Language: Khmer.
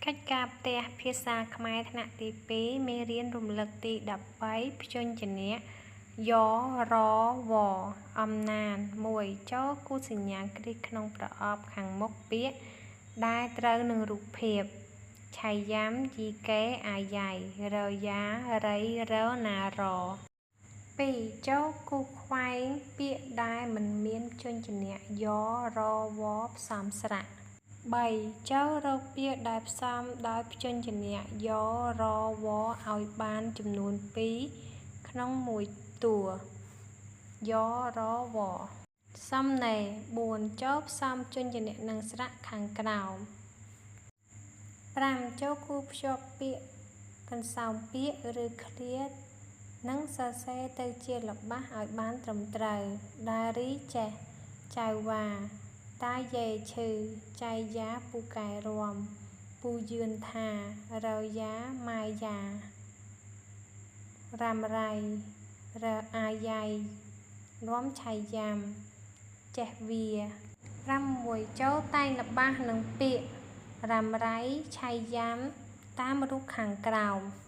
កិច្ចការផ្ទះភាសាខ្មែរថ្នាក់ទី2មេរៀនរំលឹកទី13ព្យញ្ជនៈយរវអំណាន1ចូលគូសញ្ញាគ្រីសក្នុងប្រអប់ខាងមុខពាក្យដែលត្រូវនឹងរូបភាពឆៃយ៉ាំយីកេអាយ៉ៃរយ៉ារីរណារ2ចូលគូខ្វែងពាក្យដែលមិនមានព្យញ្ជនៈយរវផ្សំស្រៈ3ចូលរកពាក្យដែលផ្សំដោយព្យញ្ជនៈយរវឲ្យបានចំនួន2ក្នុងមួយតួយរវសំណេរ4ចូលផ្សំព្យញ្ជនៈនិងស្រៈខាងក្រោម5ចូលគូភ្ជាប់ពាក្យកន្សោមពាក្យឬឃ្លានិងសរសេរទៅជាល្បះឲ្យបានត្រឹមត្រូវដារីចេះចៅវ៉ាតាយេឈឺចៃយ៉ាពូកែរាំពូយឿនថារយ៉ាម៉ាយ៉ារ៉ាំរៃរអាយ៉ៃលាំឆៃយ៉ាំចេះវា6ចូលតែងល្បះនឹងពាក្យរ៉ាំរៃឆៃយ៉ាំតាមរូបខាងក្រោម។